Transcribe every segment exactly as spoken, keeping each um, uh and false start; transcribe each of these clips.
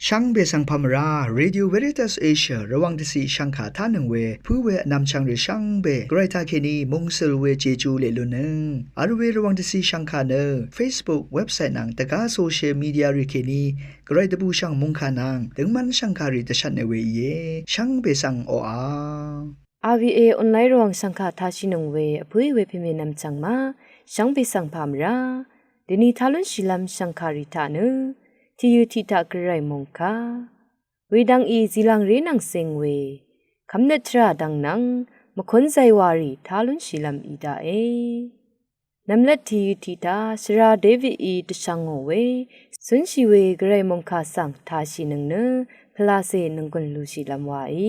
Shvngbe svng pà mvrá, Radio Veritas Asia Rvwàng dvciq shvngkà tánøng we pǿ we vnvmchvng rì shvngbe Gvray taqkèní mungsøl we Jeju leq lunnøng vl we Rvwàng dvciq shvngkà nø Facebook, website nvng dvgá social media rì kèní Gvray dvbùshv̀ng mòngkà nvng døngmv́n shv̀ngkàrì dvshvtne we íe. Shvngbe svng oqà. RVA online Rvwàng shv̀ngkà tashìnøng we vpǿì we pèmènvm chv̀ng ma, shvngbe svng pà mvrá. Dèni tá lúnshìlv́m shv̀ngkàrì taq nø, tìyø tiq taq Gvray mòngkà. Wedvng í zìlv̀ngré nvng cing we, kv́mnøt tvrà dvng nvng, mvkún zaywàrì tá lúnshìlv́m í daqe. Nvmlvt tìyø tiq taq shvra Davidí dvshvngò we, cúnshì we Gvray mòngkà svng tashìnøng nø, pvlacè nònggùn lushìlv́m waí.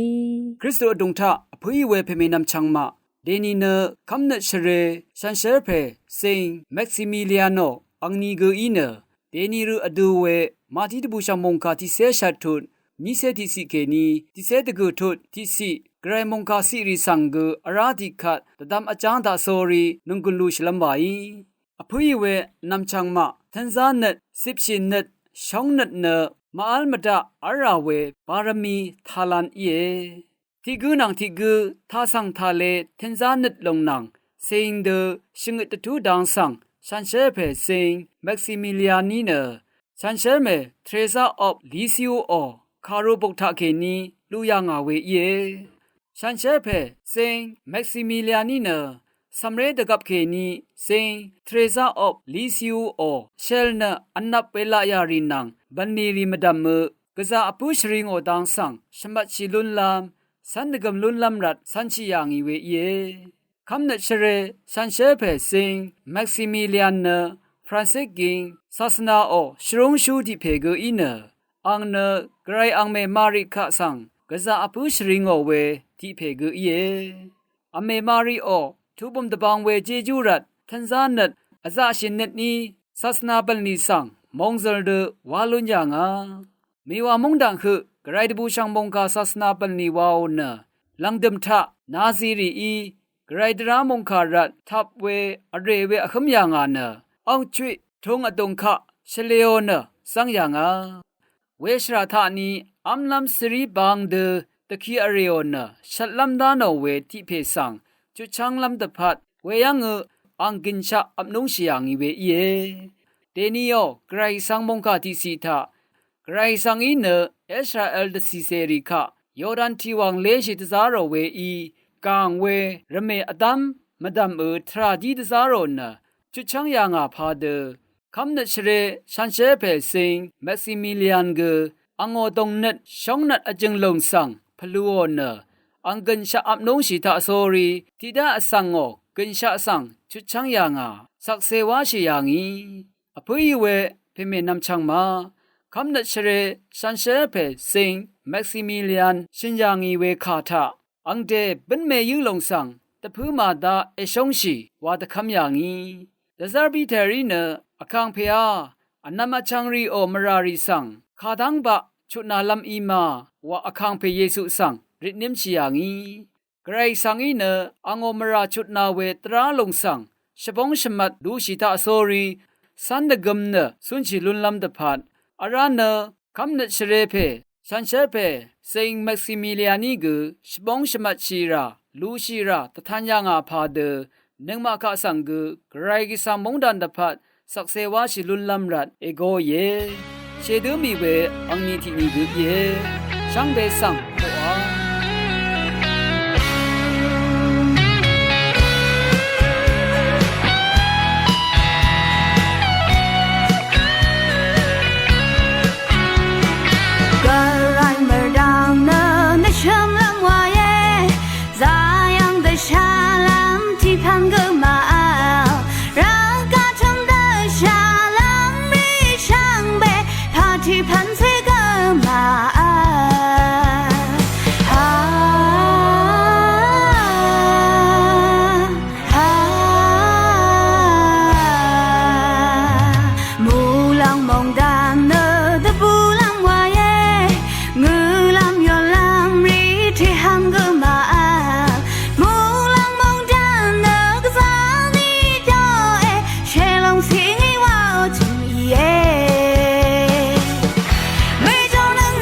Kristu vdùng taq vpǿì we pèmènvm chv̀ng ma, dèni nø kv́mnøt shvrē, shanshér pè, Saint Maximiliano, angni gø í nø, dèni rø vdø we, Mati dvbùshv̀ng mòngkà tiqcé shvt tut, niqcé tiqciq kèní, tiqcé dvgø̀ tut, tiqciq, Gvray mòngkà ciqrì svng gø vrá tiqkvt, dvdvm vjáng daqsórí, nònggùn lushìlv́m waí. Vpǿì we vnvm chv̀ng ma, tvnzá nøt, cipshì nøt, shóng nøt nø, màv́l mvdaq v́lrà we, barami, talan íe. Tiq gǿ nvng tiq gǿ, tasv̀ng tale, tvnzá nøt lòng nvng, cing dø, shvngøt dvtú dang svng, shanshér pè cing, Maximilianí nø, shanshér mè, Teresa of Lisieux ò, kàru bok taqkèní, lu yà ngà we íe. Shanshér pè, cing, Maximilianí nø, cv̀mré dvgvp kèní, cing, Teresa of Lisieux ò, shel nø, vnvp welaq yà rì nvng, bv̀nlì rì mvdv̀mø, gvzà vpǿ shvri ngò dang svng, shvmvtshì lúnlv́m, cv́n dvgøm lúnlv́m rvt, cv́nshì yà ngì we íe. Kv́mnøt shvrē, shanshér pè cing, Maximilian nø, Francis gíng, sasvnaò, shvrúngshú tiq pè gø í nø, ang nø, Gvray angmè Mari kaq svng, gvzà vpǿ shvri ngò we, tiq pè gø íe. Vmè Mariò, tubø̀m dvbang we Jejú rvt, tvnzá nøt, vzaqshì nøtní, sasvna bv̀nlì svng, mòngzø̀l dø, wá lún yà ngà. Mèwà móngdàng høq, Gvray dvbùshv̀ng mòngkà sasvna bv̀nlì waò nø, lv̀ngdø̀m taq, Nazi rìí, Gvray dvrá mòngkà rvt, tvp we, vrè we vhǿm yà ngà nø, angchuiq, tūng vdùng kaq, shvlēò nø, zv́ng yà ngà. Weshvrà taqni, v́mlv́m svrí bang dø, dvki vrèò nø, shvtlv́m dá nò we tiq pè svng, chutchv́nglv́m dvpvt, weyv́ngø, ang gø̀nshaq vpnúngshì yà ngì we íe. Dèniò, Gvray svng mòngkà tiqciq taq, Gvray svng í nø, Israel dvcìcèrì kaq, Yordan tìwàng léshì dvzá rò weí, gàng we, rvmè vdv́m, mvdv̀mø tvrà dí dvzá rò nø, chutchv́ng yà ngà padø, kv́mnøt shvrē, shanshér pè cing, Maximilian gø, angò dòngnøt, shóngnøt vjø̀nglùng svng, pvluò nø, ang gø̀nshaq vpnúngshì taqsórí, tiqdá vsvngò, gø̀nshaq svng, chutchv́ng yà ngà, shvkse wáshì yà ngì. Vpǿì we, pèmènvm chv̀ng ma, kv́mnøt shvrē, shanshér pè cing, Maximilian, shø̀n yà ngì we kà taq, angdè bǿn mèyǿ lòng svng, dvpǿ màda èshóngshì, wa dvkv́m yà ngì. Dvzv́r Piterí nø, vkàngpèá, vnvm vchvng rìò mvrà rì svng, kadv́ngbaq, chutnalv́m í ma, wa vkàngpè Yesu svng, ritnímshì yà ngì. Gvray svng í nø, angò mvrà chutna we dvrá lòng svng, shvbóng shvmvt lushì taqsórí, cv́n dvgøm nø, cúnshì lúnlv́m dvpvt, vrá nø, kv́mnøt shvrē pè, shanshér pè, Saint Maximilianí gø, shvbóng shvmvtshì rà, lushì rà, dvtan yà ngà padø, nøngmaq kaq svng gø, Gvray Gvsvng móngdàn dvpvt, shvkse wáshì lúnlv́m rvt, ègóìe. Shèdǿ mì we, angni tiq ni gø íe. Shvngbe svng, koqá. Gvray mvrdvng nø nvshø̀mlv́m wàe, zayv̀ng dvshàlv́m tiqpv̀n gø màvl, rvgaq tø̀m dvshàlv́m rì shvngbe, pà tiqpv̀n cé gø màvl. Ha. Muqlàng mòngdàn nø dvbùlv́m wàe, ngø̀lv́m yolv́m rì tèhv̀m gø màvl. Muqlàng mòngdàn nø gvzà ni daqe, shèlòng cìngí wàò tø̀m íe. Mèjòng nøng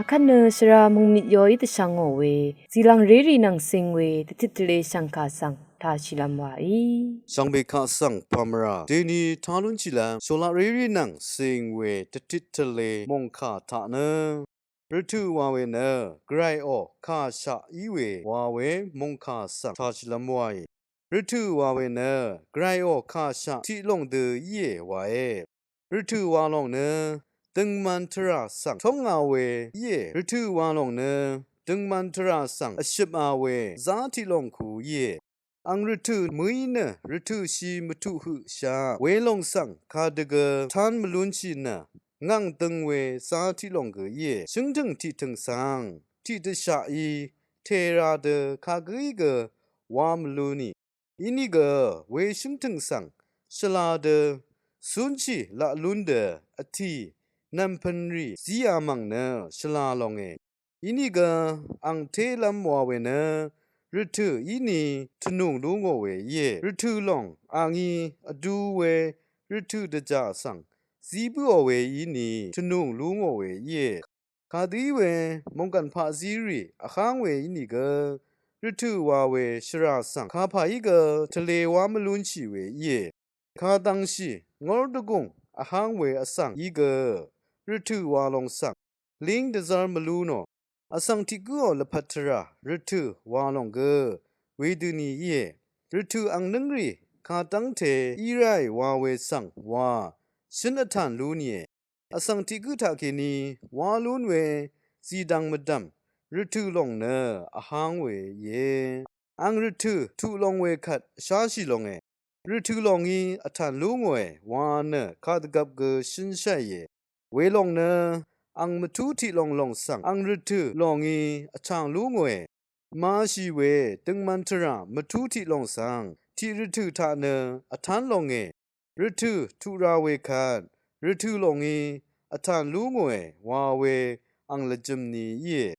Kvt nø shvra mungmit yoí dvshvngò we, zìlvng rérì nvng cing we, dvtit tvle shv̀ngkà svng tāshìlvm wàí. Shvngbe kaq svng pàmvrà deni talúnshìlvm, sholaq rérì nvng cing we, dvtit tvle mòngkà taq nø, rvtø̀ wa we nø, gvray ò kà shaq í we, wa we mòngkà svng tāshìlvm wàí. Rvtø̀ wa we nø, gvray ò kà shaq tiq lòng dø íe wae. Rvtø̀ wa lòng nø, døngman tvrà svng tóng ngà we íe. Rvtø̀ wa lòng nø, døngman tvrà svng vshøp a we, zá tiq lòng ku íe. Àng rvtø̀ mø̀í nø, rvtø̀ shì mvtuq høqshaq, welòng svng, kadø gø, tán mvlúnshì nø, ngàng døng we, zá tiq lòng gø íe. Shǿngtø̀ng tiqtø̀ng svng, tiqdvshaq í, tèrà dø, kagǿí gø, wa mvlú nì. Inìgø, weshǿngtø̀ng svng, shvla dø, cúnshì laq lún dø, vtì, nv̀mpø̀n rì, zí a mv̀ng nø, shvla longe. Inìgø, àng télv́m wa we nø, rvtø̀ ínì, tvnùng lú ngò we íe. Rvtø̀ lòng, àngí, vdu we, rvtø̀ dvjà svng, zí bǿò we ínì, tvnùng lú ngò we íe. Kadø í we, mòngkàn paqzí rì, vháng we ínìgø, rvtø̀ wa we, shvrà svng, kapà í gø, tvle wá mvlúnshì we íe. Kadvngshì, ngór dvgùng, vháng we vsvng í gø, rvtø̀ wa lòng svng, líng dvzv́r mvlú nò. Vsvng tiq gǿò lvpat tvrà, rvtø̀ wa lòng gø, wedøni íe. Rvtø̀ àng nǿngrì, kadv́ngte, í ráì wa we svng, wa, shǿn vtàn lú nìe. Vsvng tiq gǿ taqkèní, wá lún we, zìdvng mvdv̀m, rvtø̀ lòng nø, vháng we íe. Àng rvtø̀, tuq long we kvt, sháshì longe. Rvtø̀ lòngí, vtàn lú ngòe, wa nø, kadvgvp gø, shǿnsháìe. Welòng nø, àng mvtú tiq lòng lòng svng, àng rvtø̀ lòngí, vchàng lú ngòe. Mashì we, døngman tvrà, mvtú tiq lòng svng, tiq rvtø̀ taq nø, vtán longe. Rvtø̀ tuq ra we kvt, rvtø̀ lòngí, vtàn lú ngòe, wa we, àng lvjø̀m ni íe.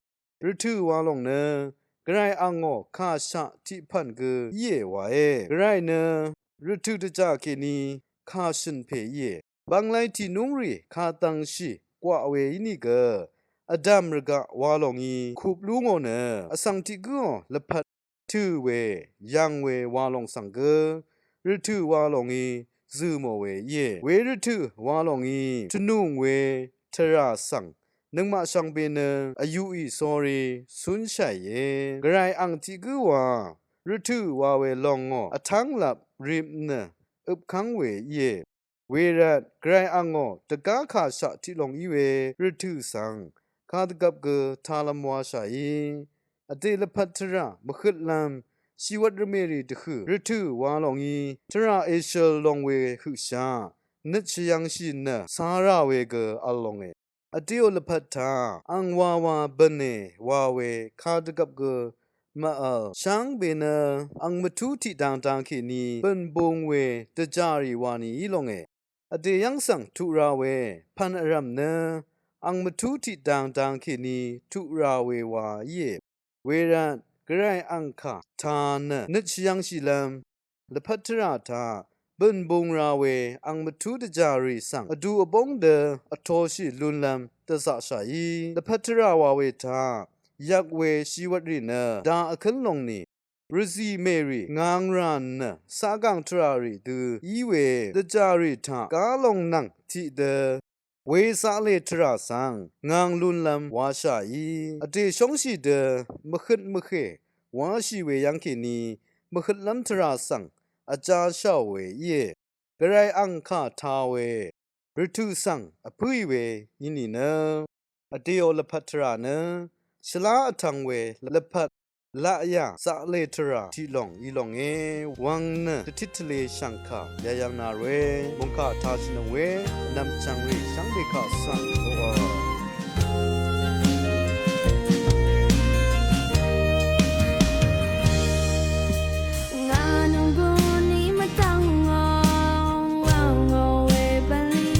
Rvtø̀ wa lòng nø, gvray àngò, kà shaq tiq pv̀n gø, íe wae. Gvray nø, rvtø̀ dvjà kèní, kà shø̀n pè íe. Bvnglay tiq núngrì, kadvngshì, gwaq we ínìgø, vdv̀m rvgaq wa lòngí, kup lú ngò nø, vsvng tiq gǿò, lvpat tø̀ we, yv̀ng we wa lòng svng gø, rvtø̀ wa lòngí, zø̀ mò we íe. We rvtø̀ wa lòngí, tvnùng we, tvrà svng, nøngmaq shvngbe nø, vyuqì sórí, cúnshàìe. Gvray àng tiq gǿ wa, rvtø̀ wa we lòng ngò, vtv́ng lap, rip nø, øpkv́ng we íe. Wervt, gvray àngò, dvgá kà shaq tiq lòng í we, rvtø̀ svng, kadvgvp gø, talv́m washàìe. Vdè lvpat tvrà, mvhøtlv́m, shìwvt rvmè rì dvhø̀, rvtø̀ wa lòngí, tvrà èshøl long we høqshaq, nøt shvyv̄ngshì nø, cā rà we gø, v̄l longe. Vdèò lvpat taq, àng wawa bv̀ne, wa we, kadvgvp gø, mv-v̄l, shvngbe nø, àng mvtú tiq dang dang kèní, bø̀n bung we, dvjà rì wa ni í longe. Vdè yv́ng svng tuq ra we, pv̀n vrv̀m nø, àng mvtú tiq dang dang kèní, tuq ra we wa íe. Wervt, gvray àng kà, tā nø, nøt shvyv̄ngshìlv́m, lvpat tvrà taq, bø̀n bung ra we, àng mvtú dvjà rì svng, vdu vbóng dø, vtoshì lunlv́m, dvzaqshàìe. Lvpat tvrà wa we taq, yvk we shìwvt rì nø, da vkǿn long ni. Rvzì mèrì ngang ràn nø, caqgàng tvrà rì dø í we, dvjà rì taq gá long nvng tiqdø, we caqlè tvrà svng ngang lunlv́m washàìe. Vdè shóngshì dø, mvhøt mvhè washì we yv́ng kèní, mvhøtlv́m tvrà svng vjashàò we íe. Gvray àng kà tā we, rvtø̀ svng vpǿì we í nìnø, vdèò lvpat tvrà nø, shvlá vtv̄ng we lvpat, laqyà, caqlè tvrà tiq lòng í longe, wvng nø, dvtit tvle shv̀ngkà, yayv̄ng nà rwe, mòngkà tashìnøng we, vnvm chv̀ng rì, shvngbe kà svng, oqà. Ngà nònggùn í mvdv̀ngò, wv̀ngò we bv̀nlì.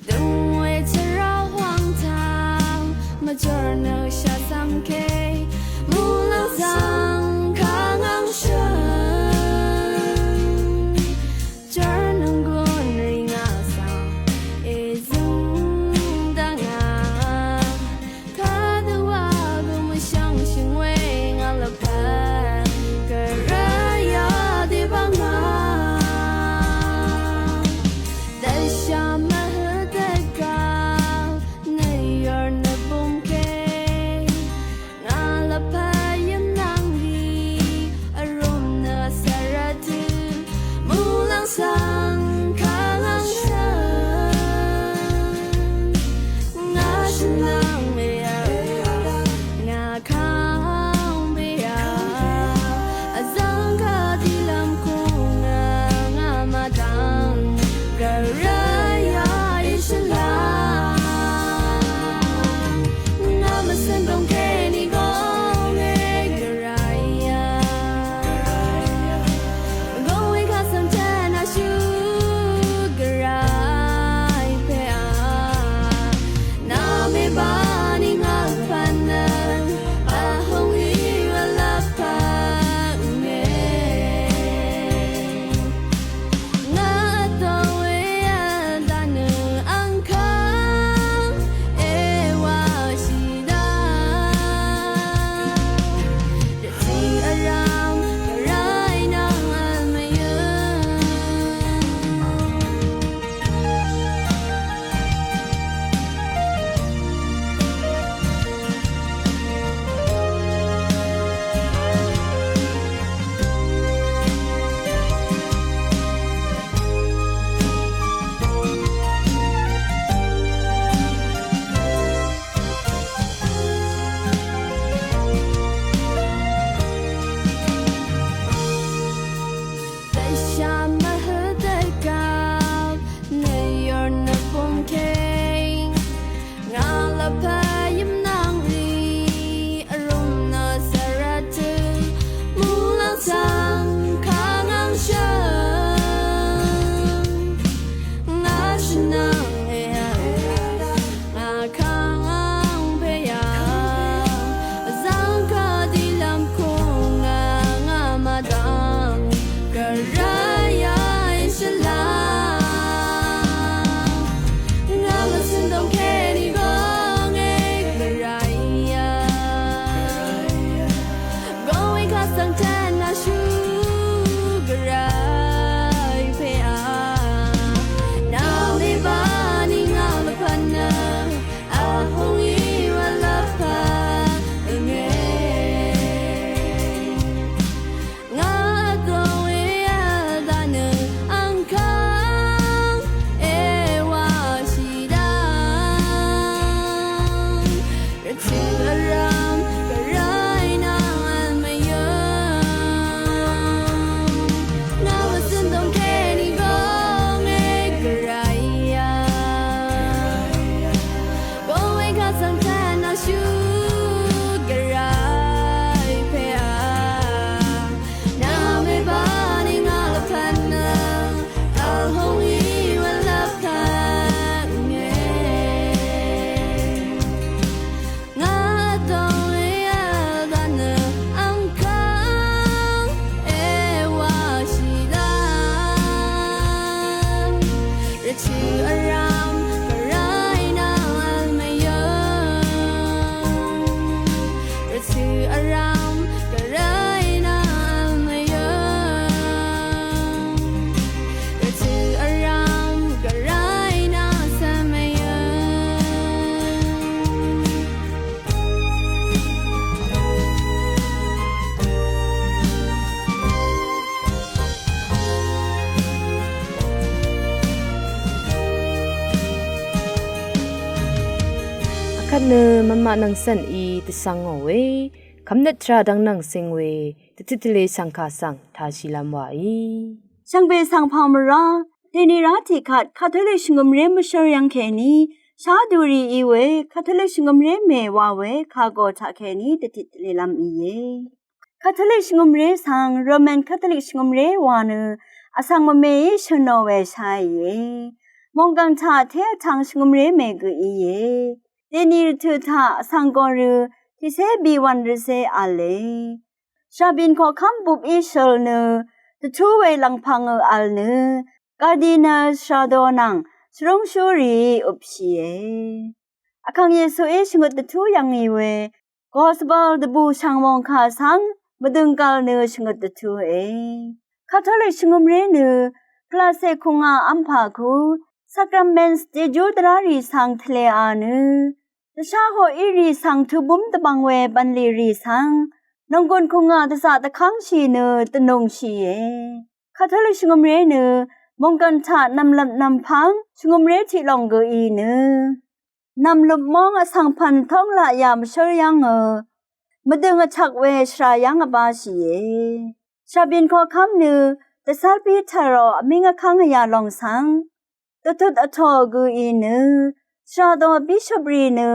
Døngwe tvrà wv̀ng taq, mvjør nø shvzv̀m ke, muqlàng zv̀ng kà ngv̀ng shø̀n. Jør nònggùn í ngà svng, èzø̀ng Kvt nø mvmaq nvng cv̀n í dvsvng ngò we kvmnøt tvrà dvng nvng cing we dvtit tvle shv̀ngkà svng tāshìlv́m wàí. Shvngbe svng pà mvrá dèni rá tiqkvt Katolik shvngø̀mré mvshǿr yv́ng kèní shá duri í we Katolik shvngø̀mré mè wa we kagò taq kèní dvtit tvlelv́m íe. Katolik shvngø̀mré svng Roman Katolik shvngø̀mré wa nø vsvng mvmeí shø̀nò we sháìe. Mònggv̀ng taq té vtvng shvngø̀mré mè gø íe. Dèni rvtø̀ taq vsvng gòrø tiqcé bìwv̀n rvcé v̄le. Shvrabìn koqkv́m bupí shøl nø dvtú we lv̀ngpv̀ngø vl nø Cardinal Sardo nvng shvrúngshúrìí øpshìe. Vkàng Yesuí shvngøt dvtú yv̀ngì we Gospel dvbù shv̀ngwòng kà svng mvdø̀ng gv̀l nø shvngøt dvtúe. Katolik shvngø̀mré nø Gvlacè kùngà vmpà ku Sacrament jejú dvrárì svng tvlea nø dvshá hoq írì svng tubúm dvbvng we bv̀nlì rì svng nònggùn kùngà dvzaq dvkv́ngshì nø dvnùngshìe. Katolik shvngø̀mré nø mònggv̀n taq nv̀mlvp nv̀mpv́ng shvngø̀mré tiq lòng gø í nø nv̀mløp móng vsvng pv̀n tóng laqyà mvshǿr yv́ngø mvdøng vtvk we shvra yv́ng vbáshìe. Shvrabìn koqkv́m nø dvcv́r Piterò vmíng vkv́ng vyà lòng svng dvtut vtò gø í nø shvrado bishop rì nø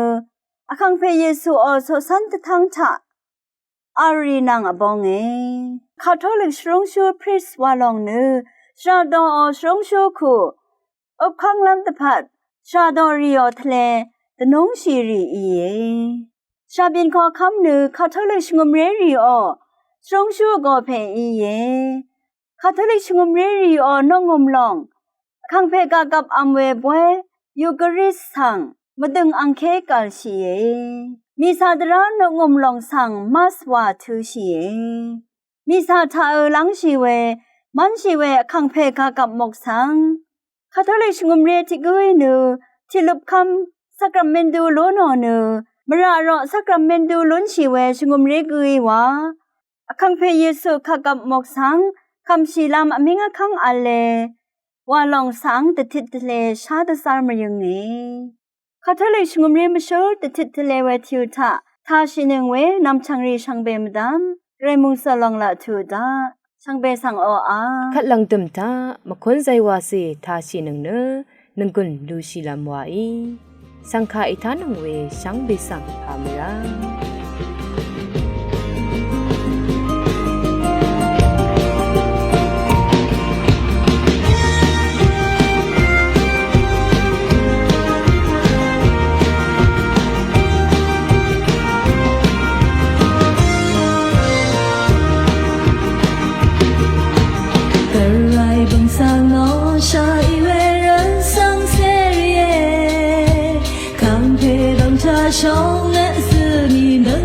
Vkàngpè Yesuò coqcv́n dvtv́ng taq vl rì nvng vbónge. Katolik shvrúngshú priest wa lòng nø shvrado ò shvrúngshú kù øpkv́nglv́m dvpvt shvrado rìò tvle dvnúngshì rì íe. Shvrabìn koqkv́m nø Katolik shvngø̀mré rìò shvrúngshú vgò pè íe. Katolik shvngø̀mré rìò noqngø̀m lòng Vkàngpè gagvp vm we bóy Eucharist svng mvdø̀ng angké gv̀lshìe. Mìcà dvrá noqngø̀m lòng svng Mass wà tø̄shìe. Mìcà taqø̄ lv́ngshì we mv́nshì we Vkàngpè gagvp mok svng Katolik shvngø̀mré tiq gǿí nø tiqløpkv́m Sakramentu lú nò nø mvrà roq Sakramentu lúnshì we shvngø̀mré gǿí wa Vkàngpè Yesu kagvp mok svng kv̀mshìlv́m vmíng vkv́ng v̄le wa lòng svng dvtit tvle shá dvzv́r mvyønge. Katolik shvngø̀mré mvshǿr dvtit tvle we tìu taq tāshìnøng we nv̀mchv̀ngrì shvngbe mvdv́m Gvray mòngsø̀l lòng laq tuq daq shvngbe svng oqà kvt lv̀ngdø̀m taq mvkún zaywà cè tāshìnøng nø nònggùn lushìlv́m wàí. Shv̀ngkà ètánøng we shvngbe svng pà mvrá ကရၢႆးပၢင်သၢင်ၼေႃႇ သႃႇဢီႇဝေႇရၢၼ်ႇသၢင်ႇသႄႇရီႇယေႇ ၵမ်ႇၽႄႈပၢင်ႇထႃႇ ၸွင်ႇၼႆႉ သိုဝ်ႈၼီႈ ၼေႃႇ